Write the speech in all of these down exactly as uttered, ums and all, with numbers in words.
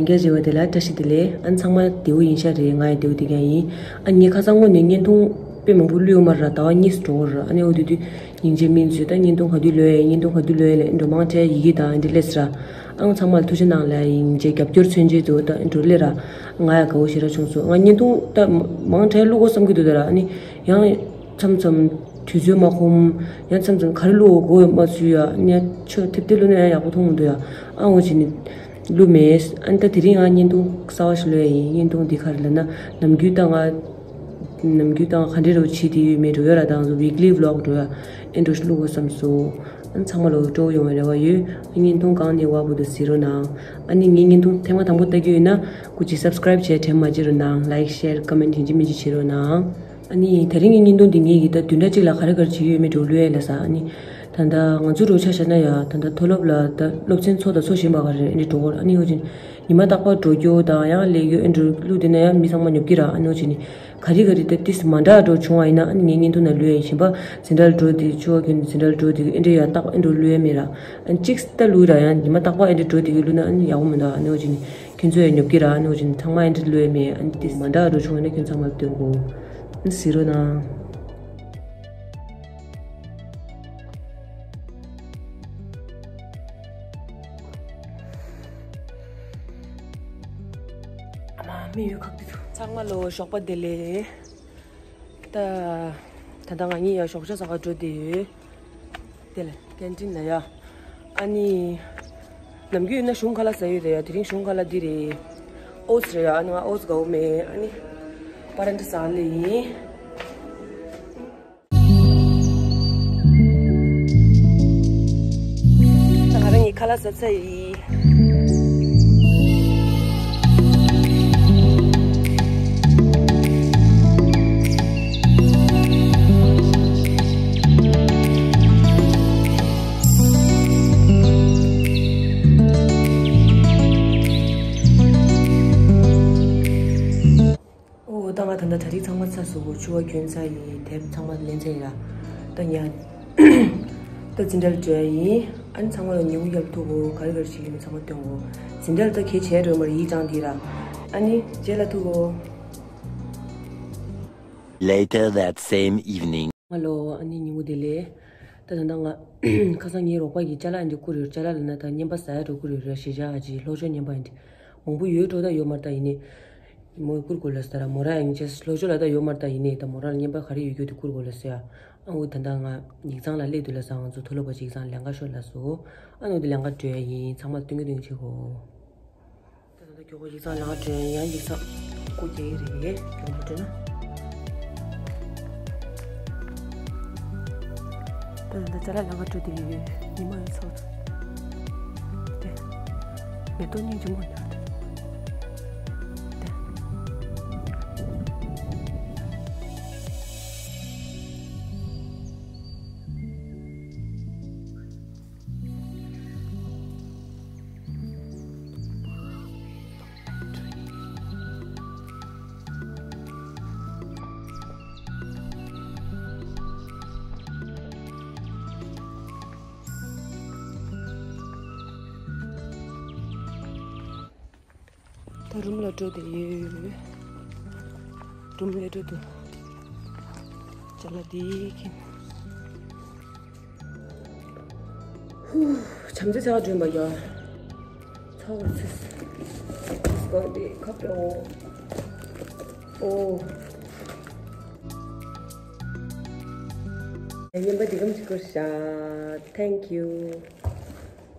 རེ་རེ་བ་དེ་ལ་བཀྲ་ཤིས་བདེ་ལེགས། ཨ་ཚང་མ་བདེ་བོ་ཡིན་ཤག་རེད། ང་ཡང་བདེ་བོ་བསྡད་ཀྱང་ཡིན། ཨ་ངས་ཁ་སང་སྔོན་ནས་བརྙན་ཐུང་དཔེ་མང་པོ་བླུགས་ཡོད་མ་རེད། ཟླ་བ་གཉིས་འགྲོ་གི་རེད། ཨ་ནི་འོ་དེ་དུས་སྙིང་རྗེ་སྨོན་ཚོས་ད་བརྙན་ཐུང་ག་དུས་ལོས་ཡིན། བརྙན་ཐུང་ག་དུས་ལོས་ཡིན་ལབ་འགྲོ་མང་ཆེ་ཡི་གེ་དང་འདི་སླེབས་ར། ཨང་ཚང་མ་ལ་ཐུགས་རྗེ་གནང་ལ་ཡིན། རྗེས་རྒྱབ་སྐྱོར་མཚོན་བྱེད་དུ་ད་འགྲོ་སླེབས་ར། ང་ཡང་དགའ་བོ་ཞེ་དྲག་བྱུང་སོང་། ང་བརྙན་ཐུང་ད་མང་ཆེ་བླུགས་དགོས་བསམ་གྱི་འདུག་ད་ར། ཨ་ནི་ཡང་མཚམས་མཚམས་དུས་ཚོད་མ་ཁོམ། ཡང་མཚམས་མཚམས་ག་རེ་བླུགས་དགོས་མ་ཚུད་ཡ། ཨ་ནི་ཆོ་ཐེབས་ཐེབས་བླུགས་ན་ཡང་ཡག་པོ་མཐོང་གི་འདུག་ཡ། ཨ་འོ་བྱས་ནས་བླུགས་མེད། ཨ་ནི་ད་དེ་རིང་ང་བརྙན་ཐུང་གསར་བ་ཞིག་བླུགས་ཡ་ཡིན། བརྙན་ཐུང་འདི་ག་རེ་ལབ་ན་ནམ་རྒྱུན་ད་ང་ནམ་རྒྱུན་དང་ག་འདྲ་རུ་བྱེད་དེ་ཡོད་མེད་འགྲོ་ཡ་ར། དང་སོ་weekly vlog འགྲོ་ཡ་ཨེ་འགྲོ་ཞིག་བླུགས་དགོས་བསམ་སོང་། ཨ་ཚང་མ་ལོ་སྤྲོ་བོ་ཡོང་བའི་རེ་བ་ཡོད། ཨ་བརྙན་ཐུང་གང་ནས་བ་བུ་དུ་གཟིགས་རོགས་གནང་། ཨ་ནི་ངའི་བརྙན་ཐུང་ཐེངས་མ་དང་པོ་ལྟ་གི་ཡོད་ན་སྐུ་མཁྱེན་subscribe བྱས་དྲན་མ་བརྗེད་རོགས་གནང་། like share comment ཡིན་གཅིག་མིན་གཅིག་བྱེད་རོགས་གནང་། ཨ་ནི་དེ་རིང་གི་བརྙན་ཐུང་འདི་ངས་ཀྱི་ད་བདུན་ཕྲག་གཅིག་ལ་ག་རེ་ག་རེ་བྱེད་ཀྱི་ཡོད་མེད་འགྲོ་བླུགས་ཡས་ལ་ས། ཨ་ནི་ད་ལྟ་ང་ཚོ་འགྲོ་ཆ་བཞག་ན་ཡ། ད་ལྟ་མཐོ་སློབ་ལ་ད་སློབ་ཚན་ཚོགས་དང་ཚོགས་བཞིན་པ་ག་རེ་ཨ་ནི་འགྲོ་གོ། ཨ་ནི་ཡོད་ཅིང་ཉི་མ་རྟག་པར་འགྲོ་རྒྱུ་དང་ཡང་ལས་རྒྱུ་ཨེ་འགྲོ་བླུགས་དེ་ན་ཡང་མི་ཚང་མ་ཉོབ་ཀྱི་ར། ཨ་ནི་ཡོད་ཅིང་ག་རེ་ག་རེ་ད་ཏིས་མ་འདྲ་འགྲོ་བྱུང་བ་ཡིན་ན་ཨ་ནི་ངའི་བརྙན་ཐུང་ན་བླུགས་ཡས་ཡིན་པ། འཛིན་གྲྭ་ལ་འགྲོ་དེ་ཆུ་བ་གྱོན་འཛིན་གྲྭ་ལ་འགྲོ་དེ་ཨེ་འདྲ་ཡ་རྟག་པར་ཨེ་འགྲོ་བླུགས་ཡས་མེད་ར། ཨ་ནི་གཅིག་ད་བླུགས་ར་ཡང་ཉི་མ་རྟག་པར་ཨེ་འདྲ་འགྲོ་དེ་གི་བླུགས་ན་ཨ་ནི་ཡག་པོ་མི་འདུག་ཨ་ནི་ཡོད་ཅིང་ཁྱོད་ཚོ་ཡང་ཉོབ་ཀྱི་ར། ཨ་ནི་འོ་ཅིན་ཚང་མ་ཨེ་འདྲ་ལོས་མེད། ཨ་ནི་ཏིས་མ་འདྲ་འགྲོ་བྱུང་ན་ཁྱོད་ཚང་མར་སྟོན་གོ། ཨ་ནི་གཟིགས་རོགས་གནང་། ཨ་མ་མི་ཡོད་ཁག་ཏུ་འདུག་ཚང་མ་ལོ་ཞོགས་པ་བདེ་ལེགས། ད་ད་ལྟ་ང་གཉིས་ཡང་ཞོགས་ཇ་ཟ་ག་འགྲོ་བསྡད་ཡོད། དེ་ལ་ཀན་ཊིན་ལ་ཡ། ཨ་ནི་ནམ་རྒྱུན་ཡིན་ན་གཞུང་ཁ་ལག་ཟ་ཡོད་རེད་ཡ། དེ་རིང་གཞུང་ཁ་ལག་འདི་རེད། ཨོ་ཙི་རེད་ཡ། ཨ་ནི་ང་ཨོ་ཙི་དགའ་བོ་མེད། ཨ་ནི་པ་རན་ཏི་ཟ་ལེ་ཡིན། ད་ང་རང་གི་ཁ་ལག་ཟ་ཚར་ཡིན། ཨོ་ད་ང་ད་ལྟ་གྲ་སྒྲིག་ཚང་མ་ཚར་སོང་། ཆུ་བ་གྱོན་ཚར་ཡིན། དེབ་ཚང་མ་ལེན་ཚར་ཡིན་ར། ད་ཉལ། ད་འཛིན་གྲྭ་ལ་འགྲོ་ཡ་ཡིན། ཨ་ནི་ཚང་མ་ལ་ཉིན་གུང་ཡར་ཐུག་གོ། ག་རེ་ག་རེ་བྱེད་ཀྱི་ཡོད་ཚང་མ་སྟོན་གོ། འཛིན་གྲྭ་ལ་ད་གལ་ཆེ་རོལ་མར་ཡིག་སྦྱང་འདི་ར། ཨ་ནི་རྗེས་ལ་ཐུག་གོ། Later that same evening. Hello, ཨ་ནི་ཉིན་གུང་བདེ་ལེགས། ད་ད་ལྟ་ང་ཁ་སང་ངའི་རོགས་པ་གིས་ཅ་ལག་འདི་བསྐུར་ཡོད། ཅ་ལག་ལ་ན་ད་རྔན་པ་ཟ་ཡ་འགྲོ་བསྐུར་ཡོད་ར། གཞིས་ཆགས་ཨ་ཅེ་ལྷོ་ཕྱོགས་རྔན་པ་འདི་མང་པོ་ཡོད་འགྲོ། ད་ཡོད་མ་རེད་ད་ཡིན་ནའི། མོས་བསྐུར་དགོས་ལ་ཟེར་ར། མོ་ར་ཡང་ཅེས་ལྷོ་ཕྱོགས་ལ་ད་ཡོད་མ་རེད་ད་ཡིན་ནའི། ད་མོ་རང་ལ་རྔན་པ་ག་རེ་ཡོད་རྒྱུ་དེ་བསྐུར་དགོས་ལ་ཟེར་ཡ། ཨ་འོ་ད་ད་ང་ཡིག་ཚང་ལ་སླེབས་དུས་ལ་ཟ། ང་ཚོ་མཐོ་སློབ་པ་ཅིག་ཡིག་ཚང་ལ་ལེན་ག་ཤོར་ལ་སོ། ཨ་ནི་འོ་དེ་ལེན་ག་འགྲོ་ཡ་ཡིན། ཚང་མ་སྟོན་གི་སྟོན་གི་བྱེད་གོ། ད་ད་ད་མགྱོགས་པོ་ཡིག་ཚང་ལ་འགྲོ་ཡ་ཡིན། ཡིག་ཚང་སྒོ་རྒྱག་གི་རེད། མགྱོགས་པོ་འགྲོ་ན། ད་ད་ད་ཅ་ལག་ལེན་ག་འགྲོ་དེ་ཡོད། ཉི་མ་ཡོད་ཚོད། དེ་མེ་ཏོག་སྙིང་རྗེ་མོ་ཡོད་དེ། དེ། ད་རུམ་ལ་འགྲོ་དེ་ཡོད། རུམ་ལ་འགྲོ་དུ། ཅ་ལག་འདི་ཁྱེར། ཧུ། བྱམས་བརྩེ་ཚ་བ་སྒྲོན་པ་ཡ། ཚ་བ་ཚེ། སྐོར་དེ་ཁ་པེ་འོ། འོ། རྔན་པ་འདི་གམ་གྱི་བསྐུར་ཤག Thank you.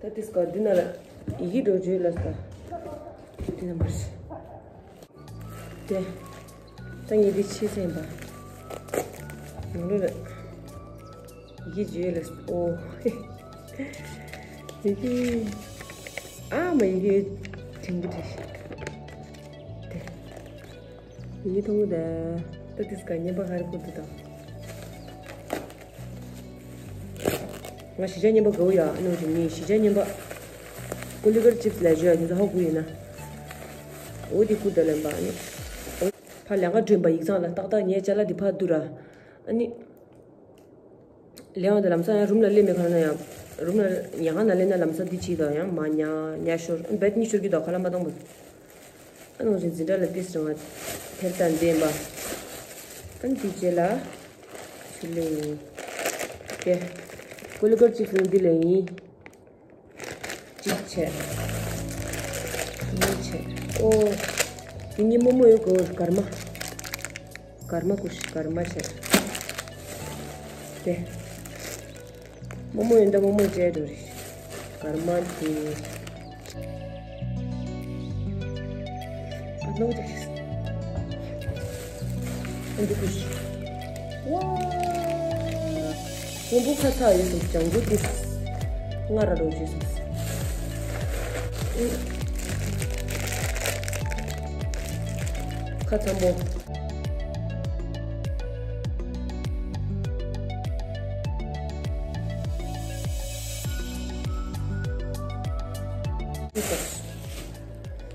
ད་དེ་སྐོར་འདི་ན་ལ་ཡི་གེ་འགྲོ་བརྗོད་ལ་ས། འདི་ན་མར་ཤི། དེ། ད་ངས་འདི་ཕྱི་སེམས་པ། ནང་ལོ་ལ། ཡི་གེ་བརྗོད་ལ་ཨོ། ཡི་གེ། ཨ་མ་ཡི་གེ་དྲིན་གྱི་དྲི་ཤིག་དེ། ཡི་གེ་མཐོང་གི་ད། ད་དེ་སྐ་རྔན་པ་ག་རེ་བསྐུར་འདུག་དང་། ང་གཞིས་ཆགས་རྔན་པ་དགའ་བོ་ཡ་ཨ་ནི་འོ་དེ་ངས་གཞིས་ཆགས་རྔན་པ། ཀུ་ལི་གར་ཅིབ་སི་ལས་བརྗོད་ཡ་ཁྱོད་ཚོ་ཧ་གོ་ཡིན་ན། འོ་དེ་བསྐུར་ད་ལེན་པ་ཨ་ནི། ཕར་ལེན་ག་འགྲོ་ཡིན་པ་ཡིག་ཚང་ལ་ཏག་ཏག་ངས་ཅ་ལག་འདི་ཕར་བསྡུ་ར། ཨ་ནི། ལེན་བ་དེ་ལམ་སང་ཡང་རུམ་ལ་སླེབས་མེད་ག་ན་ཡང་། རུམ་ལ་ཉལ་ཁང་ནང་སླེབས་ན་ལམ་སང་འདི་བྱེད་དང་ཡང་མ་ཉལ་ཉལ་ཤོར་བེད་གཉིས་ཤོར་གྱི་དང་ཁ་ལག་མ་བཏང་བ། ཨ་ནི་ང་ཚོ་འཛིན་གྲྭ་ལ་ཏིས་རང་དེར་དང་ལྡན་པ། ཨ་ནི་དེ་རྗེས་ལ་ཆུ་ལེ་ཡིན། དེ་ཀུ་ལི་ཀར་ཅིག་ལུང་འདི་ལ་ཡིན། གཅིག་བྱས། གཉིས་བྱས། ཨོ། འདི་གཉིས་མོག་མོག་ཡོད་གོ། སྐར་མ། སྐར་མ་ཀུ་ཤུ་སྐར་མ་བྱས། དེ། མོག་མོག་ཡོད་འདྲ་མོག་མོག་བྱས་འགྲོ་རེད། སྐར་མ་དེ། ཨ་ནོ་ཅག་ཤིས། ཨ་འདི་ཀུ་ཤུ། ཝ། སྔོན་པོ་ཁ་ཚ་ཡོད་འདུག་ལྗང་གུ་དེ། ང་ར་རོ་བྱས་སོང་། ཁ་ཚ་པོ།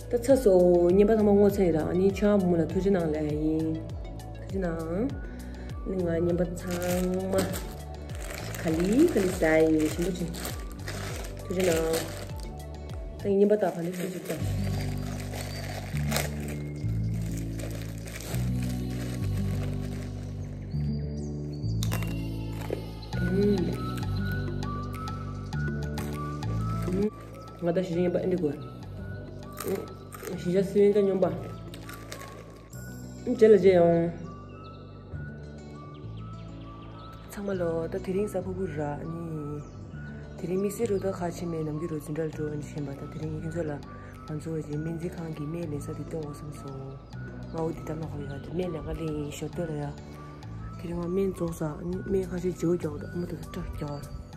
ད་ཚ་སོ་ཉན་པ་ཚང་མ་ངོ་ཚ་ཡིན་ར། ཨ་ནི་ཆོས་ཨ་བུ་མོ་ལ་ཐུགས་རྗེ་གནང་ལབ་ཡ་ཡིན། ཐུགས་རྗེ་གནང་། ཨ་ནི་ང་ཉན་པ་ཚང་མ་ག་ལི་ག་ལི་ཟ་ཡི་ཞིམ་པོ་བྱེད། ཐུགས་རྗེ་གནང་། ད་ཉན་པ་དག་ག་ལི་ཞིམ་པོ་བྱེད། ང་ད་ཞིང་ཆེན་པ་ཨེ་འདྲི་དགོས། ཞིང་ཆེན་སི་ཝིན་ད་སྨྱོན་པ། རྗེས་ལ་མཇལ་ཡོང་། ཚང་མ་ལོ། ད་དེ་རིང་གཟའ་ཕུར་བུ་ར་ནི། དེ་རིང་དམིགས་བསལ་རུ་ད་ཁ་ཆེ་མེད་ནམ་རྒྱུན་རུ་འཛིན་གྲྭ་ལ་འགྲོ་ཨེ་འདྲི་ཤེས་པ། ད་དེ་རིང་ཁྱེད་ཚོ་ལ་ང་ཚོ་བ་ཅིག་སྨན་རྩིས་ཁང་གི་སྨན་ལེན་ས་དེ་སྟོན་འོང་བསམ་སོང་། ང་འོ་དེ་ལྟར་མ་ཁོ་ཡ་དེ་སྨན་ལེན་ག་ལེན་ཡིན་ཞོར་ལྟོས་ལ་ཡ། དེ་རིང་ང་སྨན་རྫོགས་ས་ནི་སྨན་ཁ་ཤས་བརྗེ་པོ་རྒྱག་འདུག་ཨ་མ་ད་ད་སྐྲ་རྒྱག་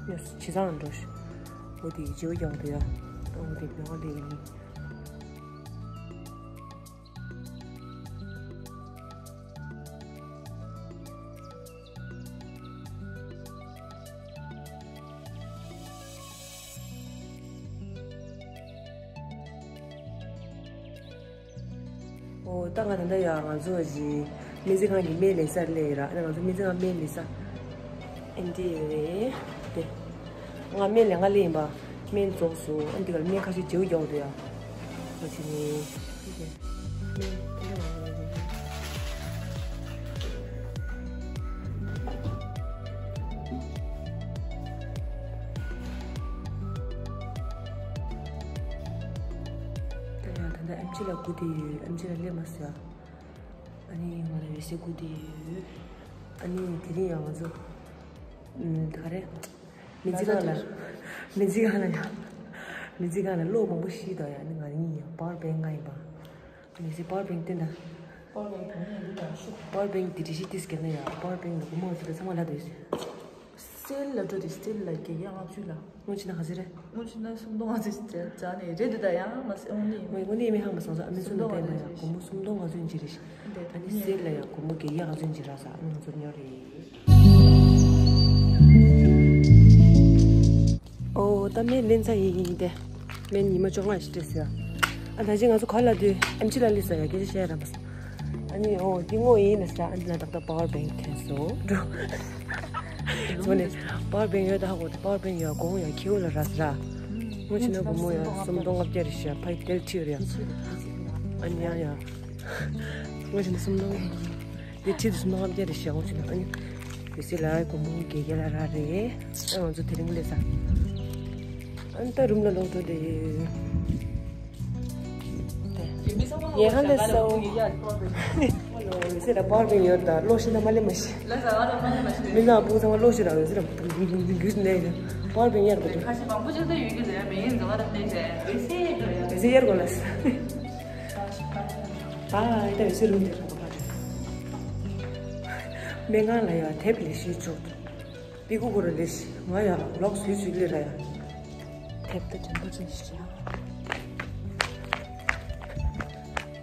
ཡོད་ཇེ་བཟང་འགྲོ་ཤི། འོ་དེ་བརྗེ་པོ་རྒྱག་འདུག་ཡ། འོ་དེ་ལེན་ག་ལེན་ཡིན། ཨོ་ད་ང་ད་ལྟ་ཡ་ང་ཚོ་བ་ཅིག་སྨན་རྩིས་ཁང་གི་སྨན་ལེན་སར་སླེབས་ཡོད་ར། ཨ་ནི་ང་ཚོ་སྨན་རྩིས་ཁང་སྨན་ལེན་ས་ཨེ་འདི་རེད་དེ། ང་སྨན་ལེན་ག་སླེབས་ཡིན་པ། སྨན་རྫོགས་སོང་། ཨ་འདི་གར་སྨན་ཁ་ཤས་བརྗེ་པོ་རྒྱག་འདུག་ཡ། ཨོ་ཅི་ནི། ད་ཡ་ད་ལྟ་ཨེམ་ཆི་ལ་སྒུག་བསྡད་ཡོད། ཨེམ་ཆི་ལ་སླེབས་མ་སོང་ཡ། ཨ་ནི་ང་ལ་འོད་ཟེར་སྒུག་བསྡད་ཡོད། ཨ་ནི་དེ་རིང་ཡང་ང་ཚོ་ཨམ་ག་རེ། སྨན་རྩིས་ཁང་ལ། སྨན་རྩིས་ཁང་ལ་ཡང་། སྨན་རྩིས་ཁང་ལ་གློག་མང་པོ་ཤི་འདུག་ཡ། ཨ་ནི་ང་རང་ཡིན་ཡང་པ་ཝར་བེང་ང་ཡིན་པ། ཨ་ནི་སི་པ་ཝར་བེང་སྟོན་དང་། པ་ཝར་བེང་དང་ནི་འདི་དང་ཤོག་པ་ཝར་བེང་འདི་འདྲི་ཤི་ཏིས་གལ་ན་ཡ། པ་ཝར་བེང་ལ་སྒོར་མོ་ཟེར་ལ་ཚང་མ་ལ་འདུག་སེལ་ལ་འགྲོ་དེ་སེལ་ལ་བརྒྱད་བརྒྱ་ལྔ་བཅུ་ལ། སྔོན་ཕྱི་ན་ག་ཚོད་རེད། སྔོན་ཕྱི་ན་སུམ་སྟོང་ལྔ་བཅུ་ཟེར་བྱ་ནས་རེད་འདུག་ད་ཡང་མ་སེ་ཨོ་ནི། ངས་དངོས་གནས་མི་ཧང་མ་སོང་ཙང་ཨ་མི་སུམ་སྟོང་ལྔ་བཅུ་ཡ་སྒོར་མོ་སུམ་སྟོང་ལྔ་བཅུ་འཇི་རེད་ཤག་ཨ་ནི་སེལ་ལ་ཡ་སྒོར་མོ་བརྒྱད་བརྒྱ་ལྔ་བཅུ་འཇི་ར་ས་ཨ་ནི་ང་ཚོར་ཉོ་རེད། ཨོ་ད་སྨན་ལེན་ཚར་ཡིན་ཡིན་ཏེ། སྨན་ཉི་མ་བཅོ་ལྔ་ཞིག་སྤྲད་ཟེར། ཨ་ད་ཅི་ང་ཚོ་ག་ལ་དུས་ཨེམ་ཆི་ལ་ལི་ས་ཡ་སྐད་ཆ་བཤད་ར་མ་སོང་། ཨ་ནི་ཨོ་འདི་ངོ་ཡིན་ན་ས་ཨ་འདི་ལ་ཏག་ཏག་པ་ཝར་བེང་ཐོན་སོང་འགྲོ། ཚོ་ནས་པ་ཝར་བེང་ཡོད་ད་ཧ་གོ་ཏེ་པ་ཝར་བེང་ཡོད་གོང་ཡ་ཁྱེའུ་ལ་ར་ས་ར། ངོ་ཆེ་ན་སྒོར་མོ་ཡ་སུམ་སྟོང་ལྔ་བརྒྱ་རེ་ཤ་ཕ་ཡི་ཏེལ་ཁྲིར་ཡ། ཨ་ནི་ཡ་ཡ། ངོ་ཆེ་ན་སུམ་སྟོང་ལྔ་བརྒྱ། དེ་ཁྲིར་སུམ་སྟོང་ལྔ་བརྒྱ་རེ་ཤ་ངོ་ཆེ་ན་ཨ་ནི། དེ་སི་ལ་སྒོར་མོ་བརྒྱད་བརྒྱ་ལ་ར་རེད། ཨ་ང་ཚོ་དེ་རིང་ལས་ས། ཨ་ནི་ད་རུམ་ལ་ལོག་འགྲོ་དེ། ཡེ་ཧ་ལེ་སོ། ཟེར་ར་པ་ཝར་བེང་ཡོད་ད་གློག་ཤིན་ཏུ་མ་ལེ་མ་ཤི། མི་ན་བུ་ཚང་མ་གློག་ཤི་ར་ཟེར་ར་དུང་དུང་དུང་དུང་ནས་པ་ཝར་བེང་ཡར་དུ། ཁ་ཤས་མང་པོ་ཅིག་ད་ཡོད་ཀྱི་རེད། མེད་ཡིན་འགྲོ་བ་དང་ལས་བྱས་འོད་ཟེར་འགྲོ་ཡ། འོད་ཟེར་ཡར་གོ་ལ་ས། ད་ད་འོད་ཟེར་རུང་དེ་རང་ག་པ་རེད། སྨན་ཁང་ལ་ཡ་དེབ་ལས་ཤི་ཆོག་ཏུ། པི་ཀུ་ཀུ་རུ་ལས་ཤི་ང་ཡ་ལོག་སུས་སུས་ལས་ར་ཡ། དེབ་ད་དྲན་པ་ཅན་ཞིག་ཡ།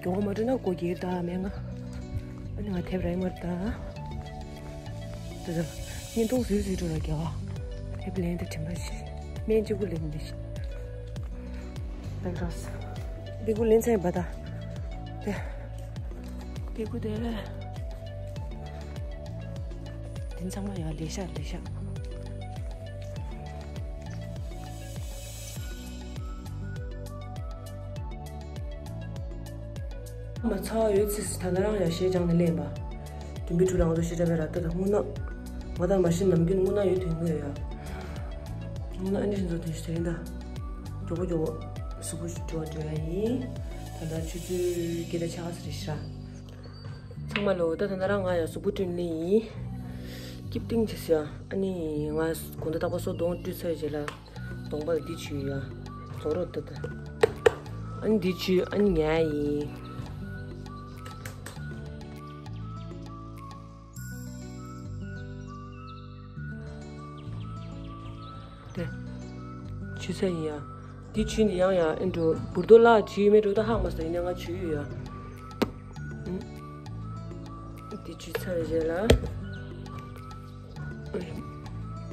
རྒྱུ་མ་འགྲོ་ན་སྒོ་འགྱེལ་ད་མེད་ང་། ཨ་ནི་ང་དེབ་ར་ཡིན་མར་ད། ད་ད་བརྙན་ཐུང་སུས་སུས་འགྲོ་ལ་རྒྱ་བ། དེབ་ལེན་ད་དྲན་པ་ཞིག་སྨན་གཅིག་པུ་ལེན་འདི་ཞིག་ད་གི་རོགས། པི་ཀུ་ལེན་ཚར་ཡིན་པ་ད། དེ། པི་ཀུ་དེ། དེ་ཚང་མ་ཡང་ལས་ཤག་ལས་ཤག་མ་ཚ་བ་ཡོད་ཚེ་ད་ནི་རང་ཡང་ཞེས་སྦྱངས་ནས་ལེན་པ། དུམ་བུའི་ཁྲུ་ལ་ང་ཚོ་ཞེ་དྲག་པའི་ར་ལྟ་དང་སྔོ་ནག་ང་དང་མ་གཞི་ནམ་རྒྱུན་སྔོ་ནག་ཡོད་དུས་ངོས་ཡ། སྔོ་ནག་ཨ་ནི་བཞིན་ཚོ་དུས་ཤིག་དེ་རིང་ད། མགྱོགས་པོ་མགྱོགས་པོ་གཟུགས་པོ་འགྲོ་བ་འགྲོ་ཡ་ཡིན། ད་ལྟ་ཆུ་ཚོད་བརྒྱད་དང་ཕྱེད་ཀ་ཙམ་རེད་ཤག་ཚང་མ་ལོ་ད་ད་ལྟ་རང་ང་ཡང་གཟུགས་པོ་བསྐྲུན་ནི་ཡིན། སྐྱིབ་ཏིང་བྱས་ཡ། ཨ་ནི་ང་དགོང་དག་རྟག་པར་སོ་གདོང་བཀྲུས་ཚར་རྗེས་ལ་གདོང་པ་ལ་འདི་བྱུགས་ཡ། རྫོགས་རོགས་ད་ད། ཨ་ནི་འདི་བྱུགས་ཨ་ནི་ཉལ་ཡིན། དེ། བྱུགས་ཚར་ཡིན་ཡ། འདི་བྱུགས་ནི་ཡང་ཡང་ཨེ་འགྲོ་འབུར་རྡོ་ལག་བྱུགས་མེད་འགྲོ་ད་ཧང་མ་སོང་ཡིན་ན་ང་བྱུགས་ཡོད་ཡ། ཨུམ། འདི་བྱུགས་ཚར་རྗེས་ལ། ཨེ།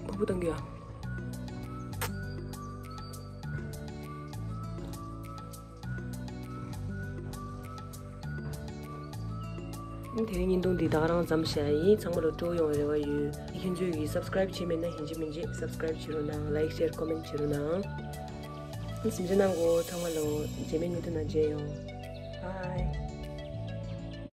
ཕུ་བོ་བཏང་གི་ཡ། དེ་རིང་བརྙན་ཐུང་འདི་ད་ག་རང་མཚམས་བཞག་ཡིན། ཚང་མ་ལ་སྤྲོ་ཡོང་བའི་རེ་བ་ཡོད། ཁྱེད་ཚོས་ཀྱིས་སབ་སི་ཀ་རེབ་བྱས་མེད་ན་ཡིན་གཅིག་མིན་གཅིག་སབ་སི་ཀ་རེབ་བྱེད་རོགས་གནང་། ལའིག་ཤེར་ཀོ་མེན་བྱེད་རོགས་གནང་། གཟིམ་འཇག་གནང་གོ། ཚང་མ་ལ་རྗེས་མའི་བརྙན་ཐུང་ནང་མཇལ་ཡོང་། Bye.